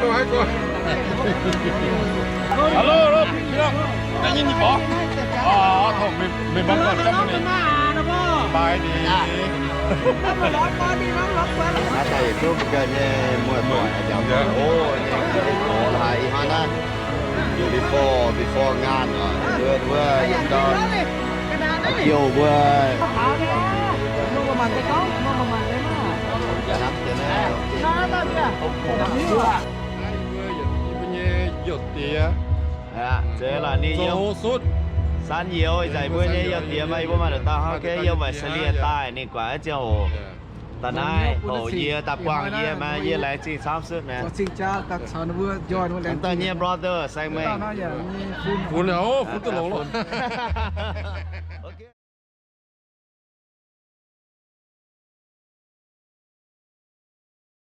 Hello, hello, hello. Da'nyeic nyei borqv. Orv, tov meih mbuo gorngv camv nyei. Bye ni. Naaiv daaih yietc zungv mbuo ganh nyei muoz-doic, o, nyei, o, haiz ih hnoi naaiv, before, before งาน oc, mbuo, mbuo yietc dauh jouh mbuo. Mbuo nyei youh diex, zeiz lorqc, ninh yiem San Diego, ih zanc mbuo nyei youh diex maaih, mbuo maaih nduqc dauh hnangv, yiem Visalia daaih, ninh guangc jienv hoc. Da'naaiv hoc yie daaih buangh yie maah, yie laengz zingh camv sutv naaiv. Da'nyeic brother, saeng meih. Funx, funx duqv longx loh.